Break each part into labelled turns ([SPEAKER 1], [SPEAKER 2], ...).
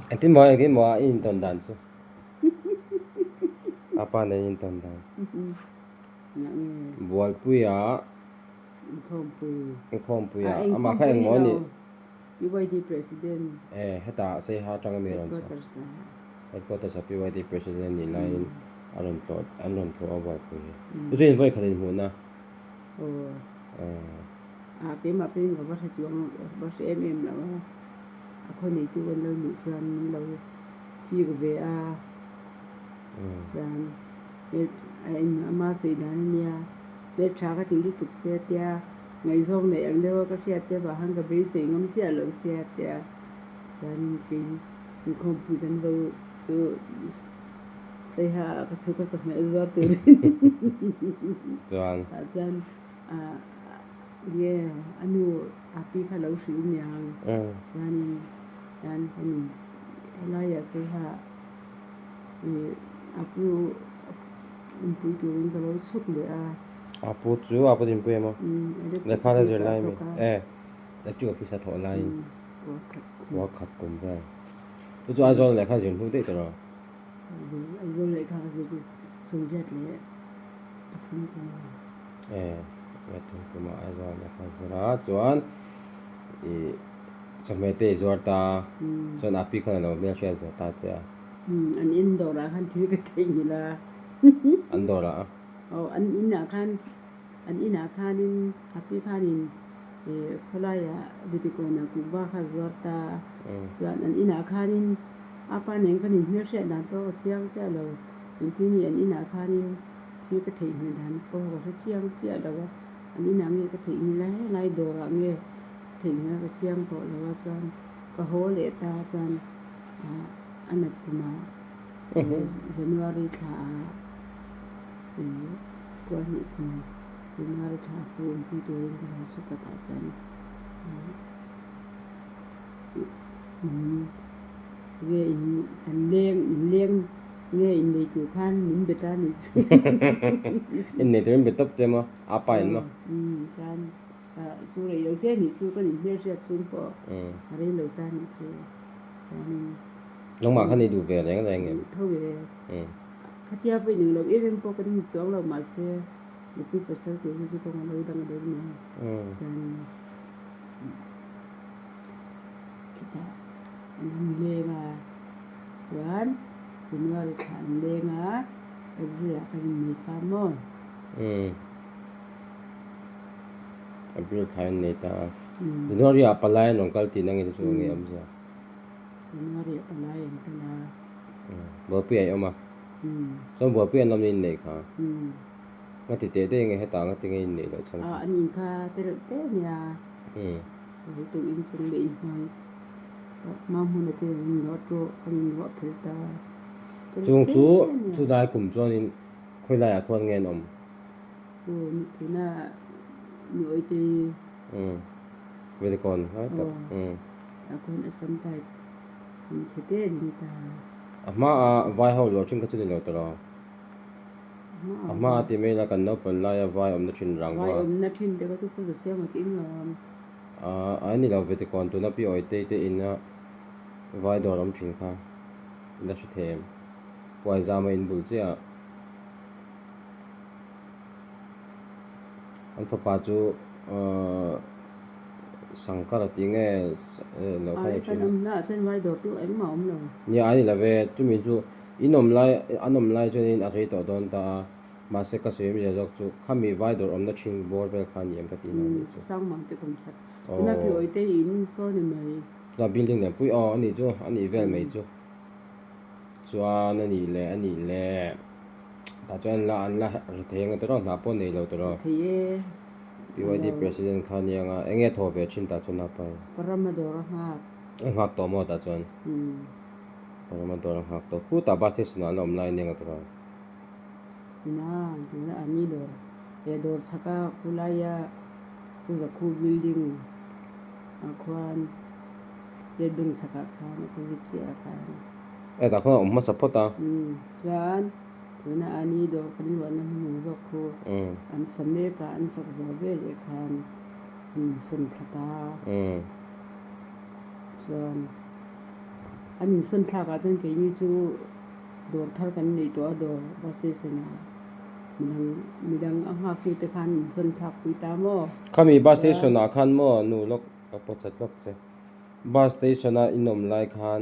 [SPEAKER 1] Engtin maw engtin maw a in tawn dan chu? A pa nen in tawn dan. Bualpuia
[SPEAKER 2] Inkhawmpui.
[SPEAKER 1] Inkhawmpuia amah kha engmaw a nih?
[SPEAKER 2] PYD President.
[SPEAKER 1] E, hetah Saiha atanga mi rawn chhuak.
[SPEAKER 2] Headquarters ah.
[SPEAKER 1] Headquarters ah PYD President nih laiin a rawn tlawh an rawn tlawh a bualpui hi. Chu chu in vawikhat inhmuhna.
[SPEAKER 2] Aw. A keimah pawhin ka va hre chuang ka va hre em em lo a, a khaw neitu kan lo nih chuan min lo chik ve a, chuan a ama sawi dan a nia, hmeltha ka ti lutuk che a tia, ngaihzawng neih ang deuh a ka hriat che vang khan ka beisei ngam chiah lo che a tia, chuanin kei inkhawmpui kan lo chu Saiha ah ka chhuk a chawhmeh zuar turin
[SPEAKER 1] chuan
[SPEAKER 2] tah chuan ah nge a nu a pi kha lo hrilh niang chuanin hian kan in helaiah Saiha ih a pu inpui turin ka lo chhuk leh a.
[SPEAKER 1] A pu chu a pu dinpui em aw? Lehkha la zir lai a mi? E electric office a thawh laiin kua khat kum vel. Chu chu Aizawl lehkha zir hnu daih tawh lo.
[SPEAKER 2] Aizawl lehkha ka zir chu sawmriat leh pathum kum a.
[SPEAKER 1] E pathum kum a Aizawl lehkha zir a chuan ih chawhmeh te i zuar ta chuan a pi khan a lo hmelhriat ve ta che a.
[SPEAKER 2] An in dawrah khan thil ka theihnghilh a.
[SPEAKER 1] An dawrah a?
[SPEAKER 2] Aw an inah khan an inah khanin a pi khanin ih khawlaiah Vitikawnah kuhva kha a zuar ta chuan an inah khanin A pa nen kan inhmelhriat dan pawh ka chiang chiah lo. Engtin nge an inah khanin thil ka theihnghilh dan pawh ka hre chiang chiah lo a, an inah nge ka theihnghilh a, helai dawrah nge ka theihnghilh a ka chiang tawh lo a chuan ka haw leh ta chuan ah a nat kumah January thla ah ih kua hnih kum January thla ah pu awmpui turin ka lo chhuk a tah chuan ih. Nge in kan leng in leng nge in nei tur khan min be ta ni chu.
[SPEAKER 1] In nei tur in be tawp che maw? A pa in maw?
[SPEAKER 2] Umm chuan chu rei lo te nih chu kan in hmelhriat chhung pawh a rei lo ta nih chu chuanin.
[SPEAKER 1] Nangmah khan i duh ve reng reng em?
[SPEAKER 2] Duh tho e. Khatia pawh in englo em em pawh kan ni chuang lo mahse nupui pasal tur hi chu kawng a lo dang deuh nia chuanin. Khitah an han leng a, chuan January thla an leng a, April ah kan innei ta maw?
[SPEAKER 1] Umm April thla an innei ta a, January ah palai an rawn kal tihna nge chu nge awmzia?
[SPEAKER 2] January ah palai an kal a.
[SPEAKER 1] Umm buaipui ah i awm a, chuan buaipui an awm in inneih kha? Nga ti teh daih nge hetah nga ti nge inneih loh chhan
[SPEAKER 2] kha? An in kha te reuh te a nia. Ka tuk in chung leh in hnuai hma hmun a te an inluah tawh an inluah phel ta.
[SPEAKER 1] Chung chu chu dai kum chuanin khawi laiah khuan nge an awm?
[SPEAKER 2] Tuna Nuawi te
[SPEAKER 1] Velikawn lai tak.
[SPEAKER 2] Tah khuan Assam type in chhe te a ding ta.
[SPEAKER 1] A hmaa vai ho luah thin kha chu ni lo tawh lo. A hma a ti mai la kan naupang laia vai awmna thin rang
[SPEAKER 2] Vai awmna thin te kha chu Pu Zasiama tih in lawm.
[SPEAKER 1] A ni lo Vetikawn tuna Pi Awitei te ina vai dawr awm thin kha la hre thei em? Puaizama in bul chiah ah an fapa chu Sankara tih nge lo kha ni thin.
[SPEAKER 2] Kan awmna ah chuan vai dawr chu engmah a awm lo.
[SPEAKER 1] Nia a ni lo ve chumi chu In awm lai, an awm lai chuanin a rei tawh dawn ta a, mahse ka sawi awmzia zawk chu khami vai dawr awmna thin bawr vel kha a ni em ka tih na nih chu.
[SPEAKER 2] Sangmang te kum chhat. Tuna pi awih te hi in sawn ni mai.
[SPEAKER 1] Tuna building lian pui aw a nih chu, a nih vel mai chu. Chuan a nih leh a nih leh tah chuan la an la ri thei ang tawh hna pawh nei lo tawh rawh.
[SPEAKER 2] Thei e.
[SPEAKER 1] PYD president kha nia nga eng nge thaw ve thin tah chuan a pai.
[SPEAKER 2] Parama dawr a nghak.
[SPEAKER 1] A nghak tawh maw tah chuan. Parama dawr a nghak tawh khutah bus station ah an awm lai nia ka ti lo.
[SPEAKER 2] Ina tuna a ni dawr he dawr chhak a khulaia Pu Zakhu building ah khuan State Bank chhak ah khan opposite chiah ah khan.
[SPEAKER 1] E tah khuan a awm hmasa phawt a.
[SPEAKER 2] Chuan tuna a ni dawr kan luahna hnuhnung zawk khu an sa mek a an sak zawh veleh khan an insawn thla ta. Chuan. An insawn thlakah chuan keini chu dawr thar kan neih tawh a dawr bus station ah midang midang a nghak tute khan insawn thlak pui ta maw?
[SPEAKER 1] Khami bus station ah khan maw nu lawk ka pawt chat lawk che. Bus station a in awm lai khan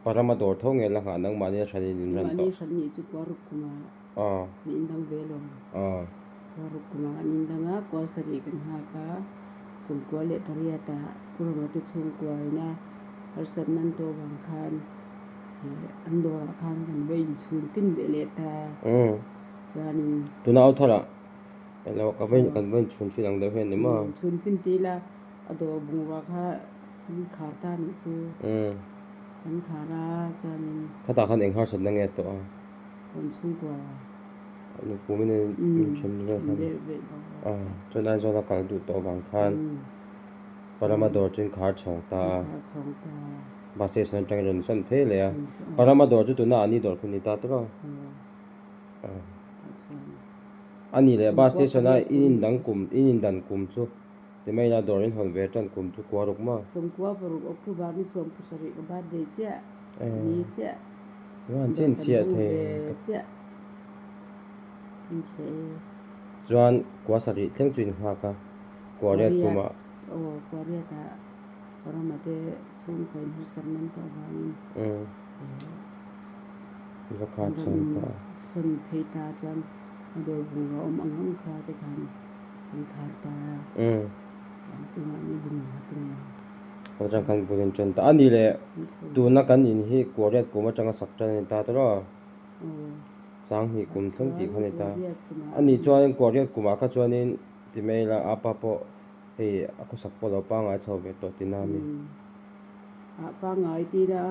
[SPEAKER 1] Parama dawr tho nge la nghah nangmahni a hran in in ran tawh.
[SPEAKER 2] Nangmahni hran nih chu kua ruk kumah kan indang ve lo. Kua ruk kumah kan indang a, kua sarih kan nghak a, 98 ah Pu Rama te chhungkua ina harsatna an tawh vang khan an dawrah khan kan va inchhun fin ve leh ta. Chuanin.
[SPEAKER 1] Tuna authar ah elo ka va kan va inchhun fin ang deuh hian ni maw?
[SPEAKER 2] Inchhun fin ti ila a dawr bungrua kha An khar ta nih chu. An khar a chuanin.
[SPEAKER 1] Khatah khan eng harsatna nge tawh a?
[SPEAKER 2] Rawn chhungkua.
[SPEAKER 1] Nupui min in then vel khan.
[SPEAKER 2] Vel vel bawk
[SPEAKER 1] a. Chuan Aizawl a kal duh tawh avang khan Parama dawr chu in khar chhawng ta a.
[SPEAKER 2] Khar chhawng ta.
[SPEAKER 1] Bus station atangin rawn sawn phei leh a. Parama dawr chu tuna ani dawr khu ni ta tawh a. A nih leh bus station a in indang kum in indan kum chu. Timaina dawr in hawn ve tan kum chu kua ruk maw?
[SPEAKER 2] 96 October ni 17 ka birthday chiah, ni chiah.
[SPEAKER 1] Chuan chin chhiah thei.
[SPEAKER 2] Ve chiah. In chhiah e.
[SPEAKER 1] Chuan kua sarih thleng chu in nghak a, kua riat kumah.
[SPEAKER 2] Aw, kua riat ah Rama te chhungkaw in harsat nan tawh avangin.
[SPEAKER 1] Va kha chhawng ta.
[SPEAKER 2] Sawn phei ta chuan a dawr bungrua awm ang ang kha te khan. An khar ta a, an tunah ni bung nghat a nia.
[SPEAKER 1] Ka chang khan bul in ṭan ta. A ni le, tuna kan in hi Kuariat kum aṭanga sak ṭan a ni ta tawh a. Sanghnih kum thleng tih kha a ni ta. A ni chuanin Kuariat kumah kha chuanin ti mai ila a pa pawh hei a khawsak pawh lo pangngai chho ve tawh tina a mi.
[SPEAKER 2] A pangngai ti ila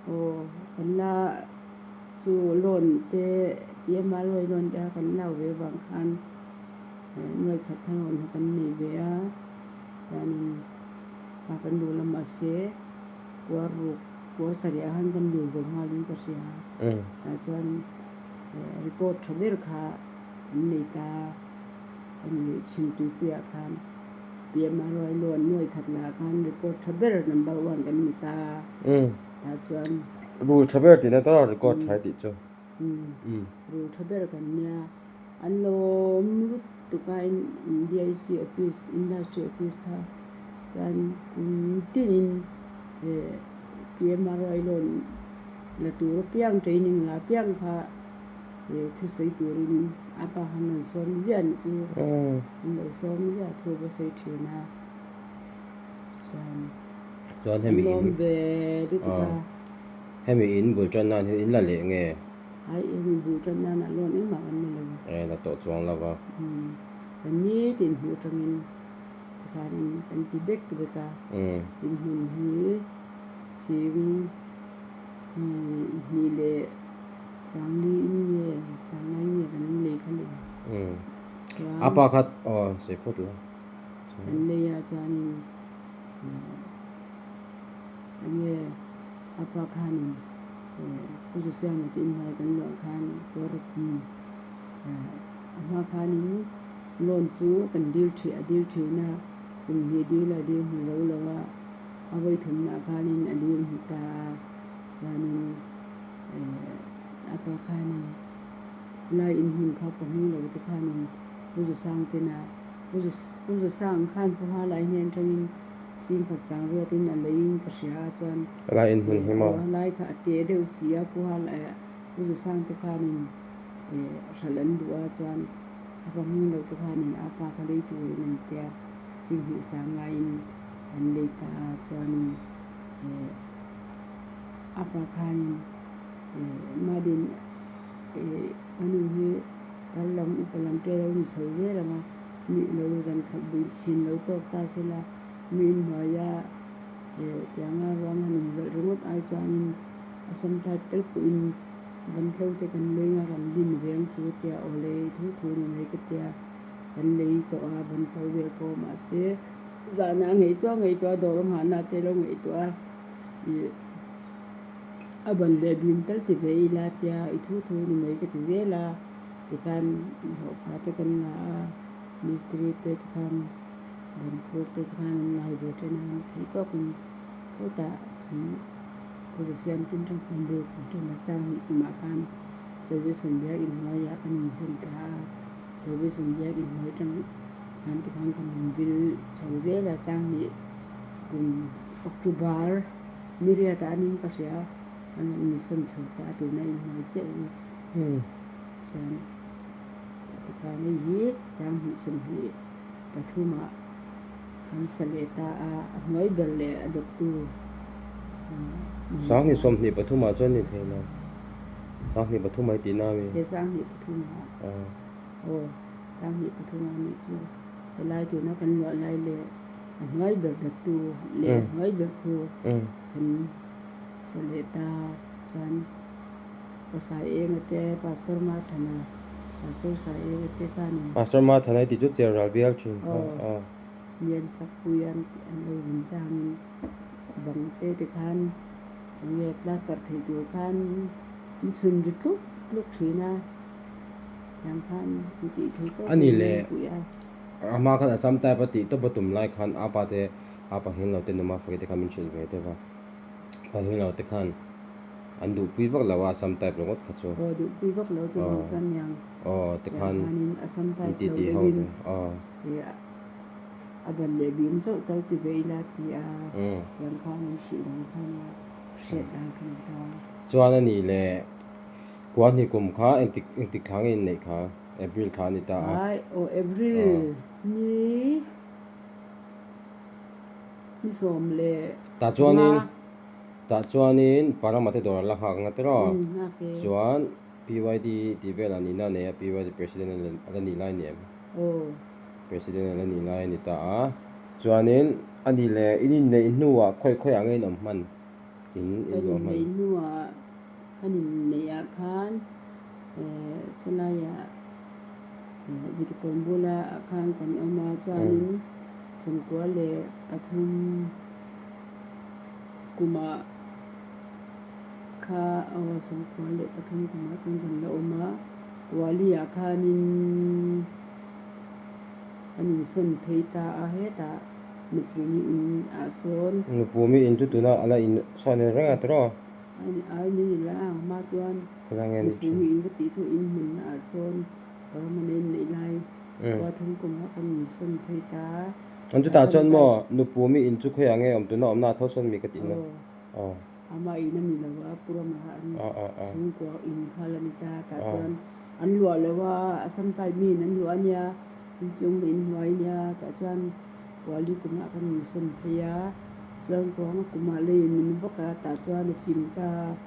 [SPEAKER 2] aw kan la chu loan te EMI loan te kha kan lau ve vang khan. Nuai khat khan rawn ha kan nei ve a, chuanin kha kan luh lam mahse kua ruk kua sarih ah khan kan luh zo nghalin ka hria tah chuan record tha ber kha an nei ta a ni chhim tuipuiah khan PMRY loan nuai khat lah khan record tha ber number one kan ni ta tah chuan.
[SPEAKER 1] Rul tha ber tihna tawh a record tha tih chu.
[SPEAKER 2] Rul tha ber kan nia. An lawm lutuk a DIC office industry office kha chuan kum tinin eh PMRY loan la tur apiang training la apiang kha eh thusawi turin a pa khan rawn sawm ziah anih chu an lo sawm ziah thu va sawi thin a chuan an lawm ve lutuk a.
[SPEAKER 1] Hemi in bul tan nan hian in la leh nge?
[SPEAKER 2] Ai eng buh tan nan ah loan engmah kan ni lo.
[SPEAKER 1] E la tawh chuang lo va.
[SPEAKER 2] Umm kan nitin hmuh atangin tikhanin kan ti bek bek a. In hmun hi sing hnih leh sangli in nge sangai nge kan lei kha le.
[SPEAKER 1] Umm a pa kha aw sawi phawt la.
[SPEAKER 2] Kan lei a chuanin enge a pa khanin. Pu Zosiama te inhnuai kan luah khan kawr kum a hma khanin loan chu kan dil thih a dil thin a, kum hnih dil a dil hmu zo lo a, a vawi thumnah khanin a dil hmu ta a, chuanin a pa khanin lai inhmun kha pahnih lo te khanin Pu Zosang tena Pu Zosang khan Pu Halai hnen atangin Singkhat sang ruatin a leiin ka hria a chuan
[SPEAKER 1] Lai in hmun hi maw?
[SPEAKER 2] Aw lai kha a te deuh si a pu hal eh pu Zusang te khanin eh hralh an duh a chuan a pa hming loh te khanin a pa kha lei turin an tia Singhnih sang ngaiin kan lei ta a chuanin eh a pa khanin eh Madin eh ka nu hi tar lam upa lam te lo ni chho zel ang a. Mi lo zan khat bui thin lo tawk ta se la, mi inhnuaia tianga ruang han inzawlh ringawt ai chuanin a sam type tel pawhin ban tlo te kan leng a, kan din ve ang chu tia aw lei thu thu ni mai ka tia kan lei tawh a, ban tlo vel pawh mahse zahna a ngaihtuah ngaihtuah a dawr a nghahna te lo ngaihtuah a ih a ban leh bim tal ti ve ila tia i thu thu ni mai ka ti zel a. Tikhan hlawhfa te kan la a, mistiri te tikhan bankhur te tikhan an lai ve ṭhen a, an theih tawkin khawtah kan Puja siam tin tang chuan bul kan tan a, Sanghnih kumah khan Service Biakin hnuaiah kan inzun thla a, Service Biakin hnuai tang khan tikhan kan inbil chho zel a, Sanghnih kum October ni riatah anin ka hria an rawn insawn chho ta a, tuna inhnuai chiah hi chuan tikhan hei hi Sanghnih 20 pathumah Kan sa leh ta a, a hnuai ber leh a dawttu a ni ta.
[SPEAKER 1] 2023 ah chuan ni thei lo. 23 ah i tihna a mi?
[SPEAKER 2] He 23 ah. Aw, 23 ah nih chu. Helai tuna kan luah lai leh a hnuai ber dawttu leh a hnuai ber khu kan sa leh ta chuan Pasai Enga te, Pastor Mathana, Pastor Sai Enga te khanin.
[SPEAKER 1] Pastor Mathana i tih chu cher ral bial thin kha.
[SPEAKER 2] Aw, mian sakpui an tih an lo zin changin bang te te khan eng nge plaster theih tur khan an chhun ri tluk tluk thin a, tiang khan an tih theih tawp
[SPEAKER 1] A ni
[SPEAKER 2] in
[SPEAKER 1] le,
[SPEAKER 2] an puih a.
[SPEAKER 1] A hma khan Assam type a tih tawp a tum lai khan apa te apa heng lo te numa fake te khan min hrilh ve deuh a, pa heng lo te khan An duhpui vak lo a Assam type ringawt kha chu.
[SPEAKER 2] Aw duhpui vak lo chu vang chuan niang.
[SPEAKER 1] Aw tikhan
[SPEAKER 2] Tiang khanin Assam
[SPEAKER 1] in
[SPEAKER 2] type
[SPEAKER 1] ti
[SPEAKER 2] lo
[SPEAKER 1] ti ho
[SPEAKER 2] deuhin
[SPEAKER 1] te aw.
[SPEAKER 2] ih a ban leh bim chauh tal ti ve ila ti a tiang khan an hrih dan khan a hriat dan kha ni ta.
[SPEAKER 1] Chuan a nih leh Kuahni kum kha engtik engtik thla nge in neih kha April thla a ni ta a.
[SPEAKER 2] Ai aw April ni ni 15.
[SPEAKER 1] Tah chuanin. Tah chuanin Parama te dawr a la nghak ang a tiraw? Chuan PYD tih velah nihna a nei a, PYD President a la nih lai ni em? President a la nih lai a ni ta a. Chuanin a nih leh in inneih hnuah khawi khawi ah nge in awm hman? In
[SPEAKER 2] Kan
[SPEAKER 1] in luah hman?
[SPEAKER 2] inneih hnuah kan inneih ah khan sawlaiah Vitikawn bula ah khan kan awm a, chuanin 93 Kumah kha aw 93 kumah chuan kan la awm a, Kuali-ah khanin an insawn phei ta a, hetah Nupumi in ah sawn.
[SPEAKER 1] Nupumi in chu tuna a la insawn en reng a tiraw?
[SPEAKER 2] Ai ni ni la ang hma chuan Nupumi in ka tih chu in hmunna ah sawn permanent neih lai 30 kumah kan insawn phei ta a.
[SPEAKER 1] An chutah chuan maw Nupumi in chu khawiah nge awm tuna awmna a tho sawn mi ka tihna.
[SPEAKER 2] Aw. Ama in a ni lo a, Pu Rama an chhungkua in khal a ni ta. Tah chuan an luah lo a, Assam type mi in an luah a nia, inchung in hnuai a nia. Tah chuan Kuali kumah kan insawn phei a, chuan Kuanga kumah lei in min vak a, tah chuan a chim ta a.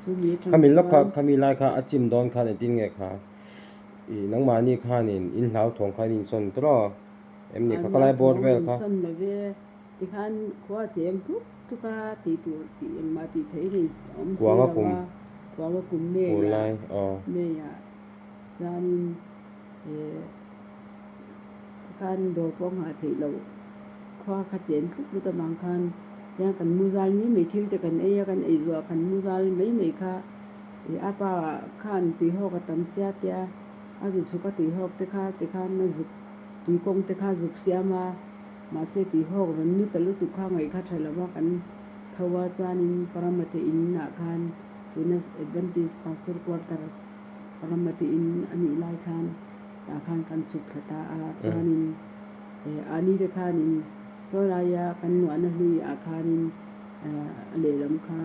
[SPEAKER 2] Chumi atang
[SPEAKER 1] Khami lawk kha
[SPEAKER 2] chuan.
[SPEAKER 1] khami lai kha a chim dawn khan engtin nge kha i nangmahni khanin in hlauthawng khan in insawn tawh a? Em ni kha ka lai bawr vel kha.
[SPEAKER 2] An sawn lo ve, tikhan khua cheng tluk tluk a tih tur tih engmah tih theih nei awm si lo a, kuanga kum May ah May ah chuanin eh tikhan dawr pawh nghah theih loh khua kha cheng tluk tluk avang khan hian kan mu zal mai mai thil te kan ei a kan ei zuah kan mu zal mai mai kha ih a pa khan tuihawk a tam sia tia a zu chhuk a tuihawk te kha tikhan a zuk. Tui kawng te kha zuk siam a, mahse tui hawk rawn nu ta lutuk kha ngaih kha tha lova kan tho a, chuanin Paramate in ah khan tuna Adventist Pastor Quarter Paramate in a nih lai khan tah khan kan chhuk thla ta a, chuanin eh ani te khanin saw laia kan luahna hlui ah khanin eh a lehlam kha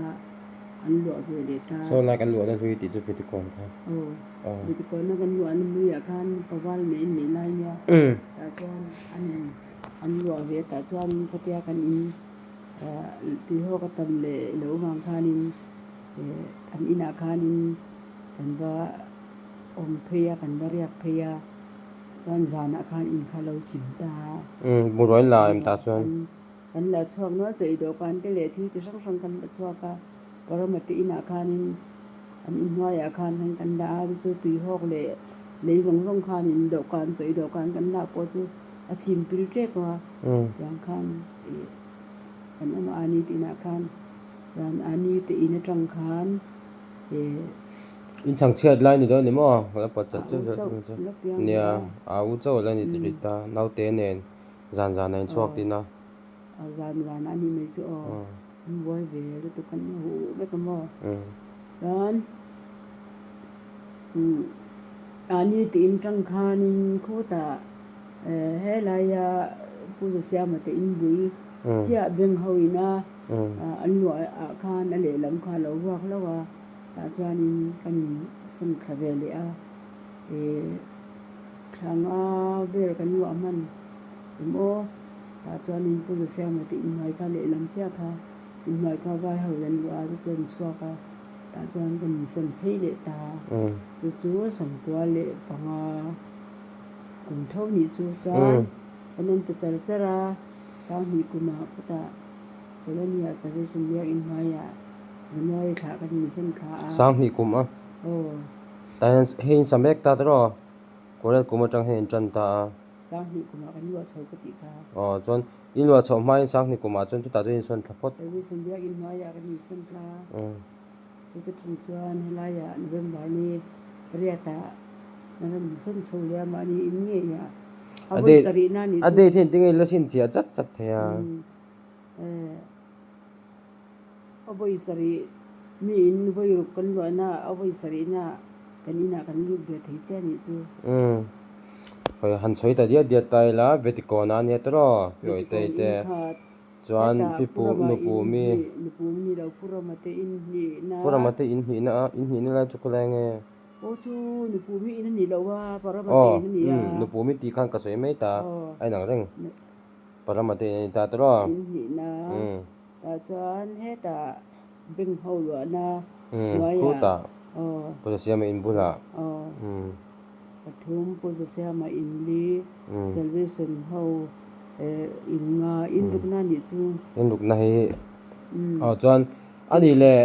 [SPEAKER 2] an luah ve leh ta.
[SPEAKER 1] Saw lai kan luahna hlui tih chu Vitikawn kha.
[SPEAKER 2] Aw. Bitikawna kan luahna hnuaiah khan paval nei an neih lai nia tah chuan an in an luah ve a tah chuanin khatia kan in ah tuihawk a tam leh loh vang khanin eh an inah khanin kan va awm phei a kan va riak phei a chuan zanah khan in kha lo chim ta a.
[SPEAKER 1] Bungraw in la em tah chuan.
[SPEAKER 2] Kan la chhuak nual chaw i dawhkan te leh thil chi hrang hrang kan la chhuak a Paramate inah khanin an inhnuaiah khan khan kan dah a chu tuihawk leh lei zawng zawng khanin dawhkan chaw i dawhkan kan dah pawh chu a chim pil tep a tiang khan ih kan awm a ani te inah khan chuan ani te in atang khan ih.
[SPEAKER 1] In chhang chhiat lai ni dawn ni maw la pawt chat chat chat nia a u chauh la ni ti ta naute nen zan zan a inchhuak tin a.
[SPEAKER 2] Zan zan a ni mai chu aw. Kan buai ve lutuk kan huh vek a maw? Chuan mahni tiin tang khanin khutah helaia Pu Zasiama te in bul chiah bank ho ina an luah ah khan a lehlam kha a lo ruak hlauh a, tah chuanin kan insawn thla ve leh a, thla nga vel kan luah hman em aw. Tah chuanin Pu Zasiama te inhnuai kha lehlam chiah kha inhnuai kha vai ho an luah a chuan an chhuak a tah chuan kan insawn phei leh ta a chu chu 95 kum tho nih chu chuan kan awm ta char char a 2000 kumah khawtah Colony ah Service Biak inhnuaiah January thla kan insawn thla a.
[SPEAKER 1] 2000 kum a.
[SPEAKER 2] Aw.
[SPEAKER 1] Tah hian hei in sa mek ta tawh Korean kum atang hian in tan ta a.
[SPEAKER 2] 20 kumah kan luah chho ka tih kha.
[SPEAKER 1] Aw chuan in luah chhoh hmain 2000 kumah chuan chutah chuan in sawn thla phawt.
[SPEAKER 2] Service biak in hnuaiah kan insawn thla. Chute thung chuan helaiah November ni riatah kan rawn insawn chho leh a mahni in ngeiah a vawi sarihna a nih
[SPEAKER 1] chu. A date hi engtin nge la chhin chiah chat chat thei a.
[SPEAKER 2] A vawi sarih mi in vawi ruk kan luahna a vawi sarihna kan inah kan lut ve thei chiah nih chu.
[SPEAKER 1] Umm hawi han sawi ta diat diat ta ila Vetikon a nia tawh pi awih te te chuan pi pu nu pu mi
[SPEAKER 2] Nu pu mi lo Pu Rama te in hnihna
[SPEAKER 1] Pu Rama te in hnihna a in hnihna lai chu khawlai nge
[SPEAKER 2] Aw chu nu pu mi in a nih loh a Pa Rama te in a nia
[SPEAKER 1] Aw nu pu mi tih khan ka sawi mai ta a inang reng. Parama te in a ni ta tawh a.
[SPEAKER 2] In hnihna tah chuan hetah bank ho luahna hnuaiah.
[SPEAKER 1] Khutah Pu Zasiama in bulah.
[SPEAKER 2] Aw pathum Pu Zasiama in li Salvation ho in nga in rukna a nih chu.
[SPEAKER 1] In rukna hi aw chuan a nih leh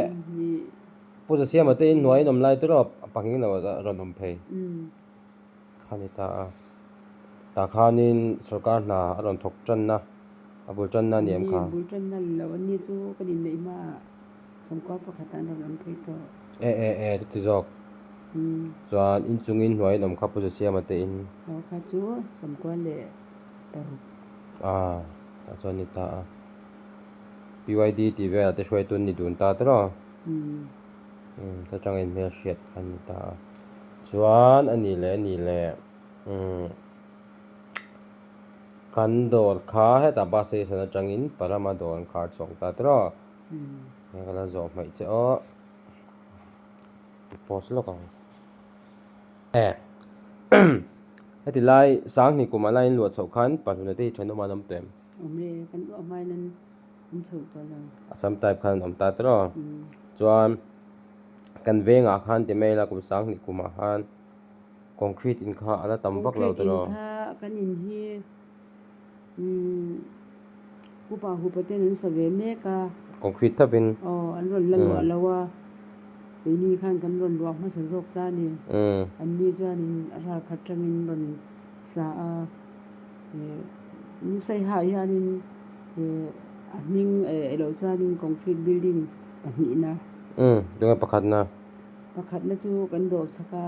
[SPEAKER 1] Pu Zasiama te in hnuai in awm lai tawh a pahnih lo a rawn awm phei. Kha ni ta a, tah khanin sorkar hna a rawn thawk tanna, a bul tanna a ni em kha?
[SPEAKER 2] Ni, bul tanna ni lo, anni chu kan inneih hmaah sawmkua pakhat ah an rawn awm phei tawh.
[SPEAKER 1] E e e, chuti zawk. Chuan inchungin hnuaiin awm kha Pu Zasiama te in.
[SPEAKER 2] Aw kha chu 96.
[SPEAKER 1] A, tah chuan ni ta a. PYD tih velah te hruaitu an ni dun ta tawh a. Umm ta tangin hmelhriat kha an ni ta a. Chuan a nih leh a nih leh umm kan dawr kha hetah bus station atangin Parama dawr an khar chhuak ta tawh a. Hei ka la zawh hmaih che aw. Pause lawk ang. E heti lai 2000 kum a lain luah chhoh khan pahluna te hi thenawm an awm tawh em?
[SPEAKER 2] Awm e, kan luah hmain an awm chho tawh lo.
[SPEAKER 1] Assam type khan an awm ta tawh a. Chuan kan vengah khan ti mai ila kum 2000 kumah khan concrete in kha a la tam vak lo
[SPEAKER 2] Concrete in
[SPEAKER 1] tawh.
[SPEAKER 2] kha kan in hi umm upa hupa ten an sa ve mek a.
[SPEAKER 1] Concrete thovin.
[SPEAKER 2] Aw an rawn la luah lo a, keini khan kan rawn luah hmasa zawk ta a ni. Anni chuanin a ral khat tangin rawn sa a. Nusaiha hianin a hming eloh chuanin concrete building pahnihna.
[SPEAKER 1] Umm tunge pakhatna?
[SPEAKER 2] Pakhatna chu kan dawr chhak a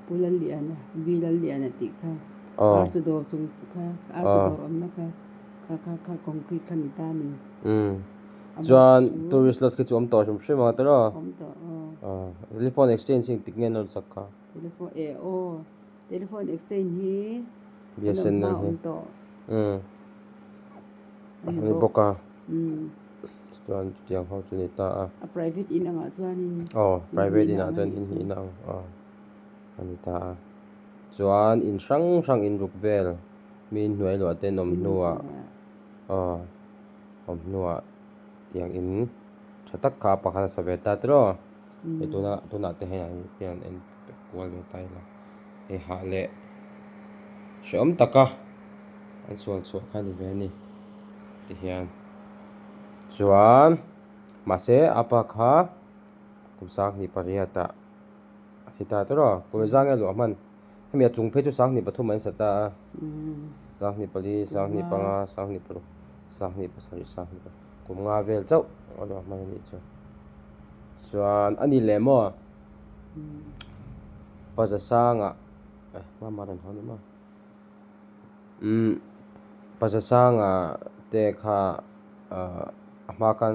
[SPEAKER 2] Pu Lalliana, V Lalliana tih kha Arch dawr chung kha Arch dawr awmna kha kha kha kha concrete kha ni ta a ni.
[SPEAKER 1] Umm chuan tourist lodge khi chu awm tawh hrim hrim ang tiraw?
[SPEAKER 2] Awm tawh aw.
[SPEAKER 1] Telephone exchange hi engtik nge an rawn sak kha?
[SPEAKER 2] Telephone eh aw. Telephone exchange hi an awm hma awm tawh.
[SPEAKER 1] Umm
[SPEAKER 2] A ni
[SPEAKER 1] a ni
[SPEAKER 2] bawk.
[SPEAKER 1] bawk a.
[SPEAKER 2] Umm.
[SPEAKER 1] Chuan chutiang ho chu ni ta a.
[SPEAKER 2] A private in angah chuanin.
[SPEAKER 1] Aw private inah chuan in hnihna ang aw a ni ta a. Chuan in hrang hrang in ruk vel mi in hnuai luah te an awm hnuah aw awm hnuah tiang in tha tak kha a pakhat a sa ve ta tiraw. Hei tuna tunah te hei hian en kual ve ta ila hei hah leh hrehawm taka an sual chhuah kha a ni ve a ni tihian chuan mahse a pa kha kum 28 ah a thi ta tawrh a kum engzah nge a luah hman hemi a chung phei chu 23 an sa ta a 24 25 26 27 28 kum nga vel chauh a luah hman a nih chu. Chuan a ni leh maw? Pa Zasanga eh mama rawn haw ni maw? Umm Pa Zasanga te kha ah a hma khan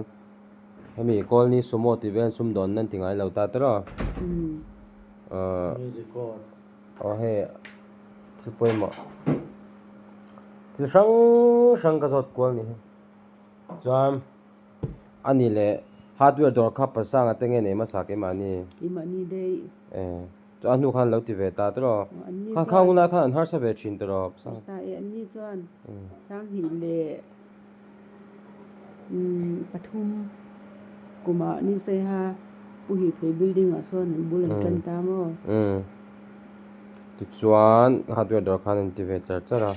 [SPEAKER 1] Hemi Kawlni Sumo tih vel sumdawn nan ti ngai lo ta tawrh a. Aw hei thil pawimawh thil hrang hrang ka zawt kual ni hi. Chuan a ni leh hardware dawr kha pasanga te nge nei hmasa keimahni.
[SPEAKER 2] Keimahni daih.
[SPEAKER 1] Chuan a hnu khan lo ti ve ta tawrh a. Kha kha hunlai khan an harsa ve thin tawrh a.
[SPEAKER 2] Harsa e an ni chuan Sanghnih leh pathum kumah New Saiha Pu Hihphei building ah sawn an bul an tan ta maw?
[SPEAKER 1] Tichuan hardware dawr khan an ti ve char char a.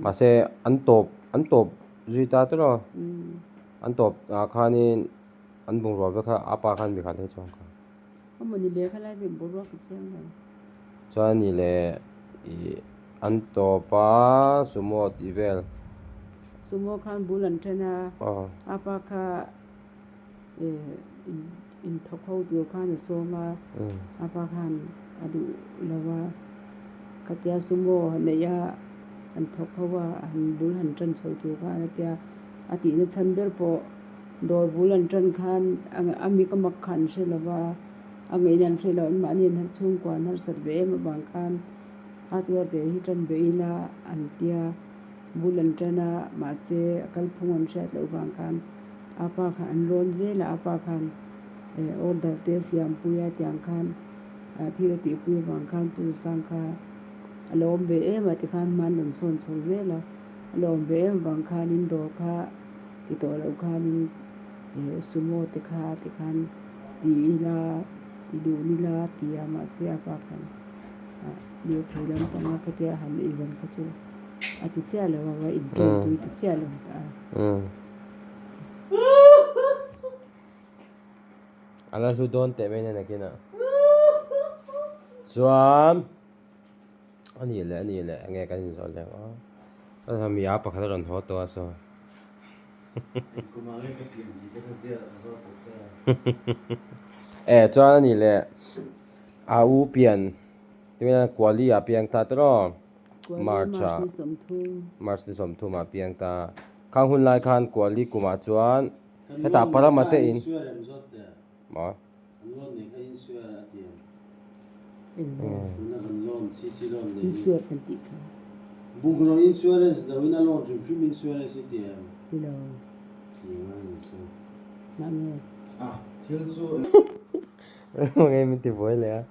[SPEAKER 1] Mahse an tawp an tawp zui ta tawrh a. An tawp ah khanin an bungrua vek kha a pa khan mi khat hlei chuang kha.
[SPEAKER 2] Amawni lehkha lai vel boruak a chiang lo.
[SPEAKER 1] Chuan ni leh ih an tawp a sumo tih vel.
[SPEAKER 2] Sumo khan bul an then a, a pa kha ih inthawk ho tur khan a sawm a, a pa khan a duh lo a, khatia sumo neih a han thawk ho a, han bul han tan chho tur khan a tia a tihna chhan ber pawh. Dawr bul an tan khan a mi ka mak kha an hre lo va, a ngaihna an hre lo, anmahni an har chhungkua an harsat ve em avang khan hardware te hi tan ve ila an tia, bul an tan a, mahse a kalphung an hriat loh vang khan a pa kha an rawn zel a, a pa khan order te a siam pui a tiang khan thil a tihpui avang khan Pu Rusang kha a lo awm ve em a tikhan hma an rawn sawn chho zel a, a lo awm ve em avang khanin dawr kha. Ti tawh loh khanin eh sumo te kha ti khan ti ila ti duh nila ti a mahse a pa khan ah lirthei lampanga khatia han ei rawn kha chu a ti chiah lo a va intawmpui ti chiah lo ta a.
[SPEAKER 1] A la hlu dawn teh mai nen akinah chuan. A nih leh a nih leh enge kan inzawh leh ang a mi a pakhat a rawn haw tawh a saw eh chuan a nih leh a u pian kuali ah piang ta tawrh aw march ah march ni sawmthum ah piang ta khang hun lai khan kuali kumah chuan hetah parama te in maw.
[SPEAKER 2] Insuar kan tih kha. Ti lo. Ngah nge?
[SPEAKER 1] Nge min ti buai leh a.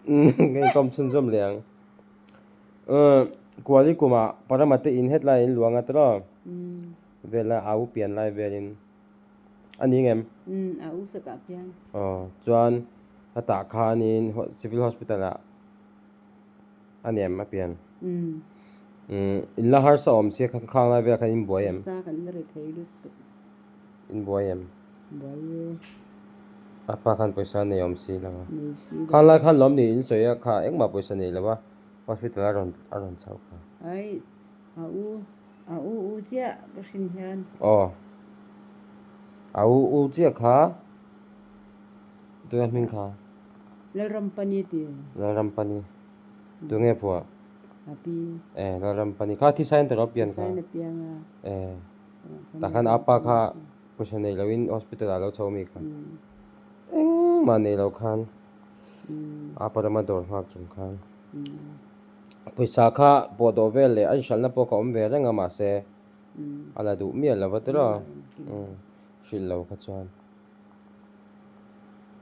[SPEAKER 1] Nge kawm chhunzawm leh ang. Kuali kumah Paramate in hetlai in luang a tawrh. Vela au pian lai velin. A ni ngem?
[SPEAKER 2] Umm, a u sat ah pian.
[SPEAKER 1] Aw, chuan a tah khanin Civil Hospital ah a ni em a pian?
[SPEAKER 2] Umm.
[SPEAKER 1] Umm, in la harsa awm sia kha khang lai vel khan in buai em?
[SPEAKER 2] Harsa kan la ri thei lut tuk.
[SPEAKER 1] In buai em?
[SPEAKER 2] Buai e.
[SPEAKER 1] A pa khan pawisa nei awm si lo a.
[SPEAKER 2] Nei si lo.
[SPEAKER 1] Khang lai khan lawm ni in sawi a kha engmah pawisa nei lo a hospital a rawn a rawn chhoh kha.
[SPEAKER 2] Ai, a u. A u u chiah ka hrin hian.
[SPEAKER 1] Aw. A u u chiah kha tunge hming kha?
[SPEAKER 2] Lalrampani ti.
[SPEAKER 1] Lalrampani. Tunge phuah?
[SPEAKER 2] A pi.
[SPEAKER 1] Eh Lalrampani kha thisain tawrh a pian kha.
[SPEAKER 2] Thisain a piang a.
[SPEAKER 1] Eh. Tah khan a pa kha pawisa nei loin hospital ah a lo chho mi kha. Engmah nei lo khan a pa rama dawr nghak chung khan. Pawisa kha pawh dawh vel leh a inhralhna pawh ka awm ve reng a mahse a la duh miah lo va tiraw hrilh lo kha chuan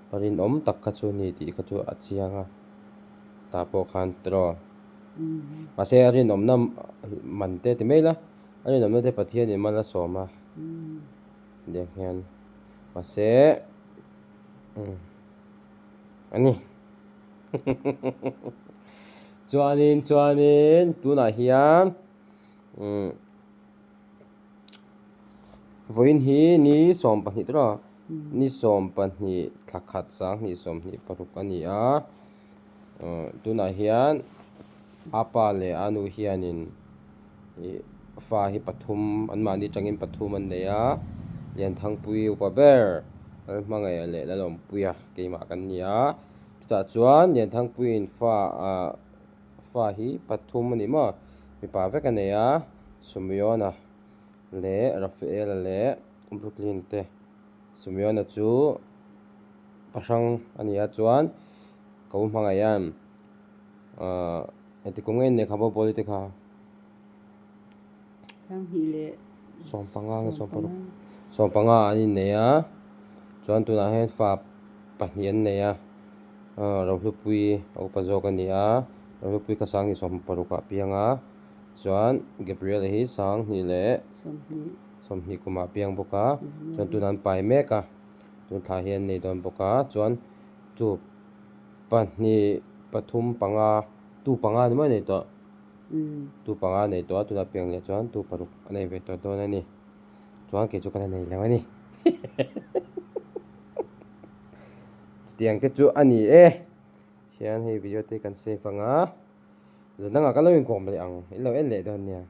[SPEAKER 1] pa rinawm tak kha chu ni tih kha chu a chiang a tah pawh khan tiraw mahse a rinawmna man te ti mai ila a rinawmna te Pathianin mal a sawm a tiang hian mahse a ni. Chuanin chuanin tunah hian umm vawiin hi ni 12 tawh a ni 12 thla khat 20 26 a ni a tunah hian a pa leh a nu hianin ih fa hi pathum anmahni atangin pathum an nei a Lianthangpui upa ber Lalhmangaih leh Lalawmpuia keimah kan ni a. Chutah chuan Lianthangpuiin fa ah fa hi pathum a ni maw mipa vek a nei a Sumiona leh Rafaela leh Brooklyn te. Sumiona chu pahrang a ni a chuan ka u hmangaihan ahh engti kum nge inneih kha bawlbawli te kha.
[SPEAKER 2] Sanghnih leh
[SPEAKER 1] Sawmpanga nge sawmparuk sawmpanga an innei a chuan tunah hian fa pahnih an nei a ahh Rohlupui a upa zawk a ni a Rohlupui kha sanghnih sawmparuk ah a piang a chuan Gabriel-a hi sanghnih leh sawmhnih kumah a piang bawk a chuan tunah an pai mek a tun thla hi an nei dawn bawk a chuan chu pahnih pathum panga tu panga ni maw a nei tawh. Tu panga a nei tawh a, tunah piang leh chuan tu paruk a nei ve tawh dawn a ni. Chuan kei chu ka la nei lo a ni. Chutiang te chu a ni e. Hian hei video te kan save ang a, zan dangah ka lo inkawm leh ang, in lo en leh dawn nia.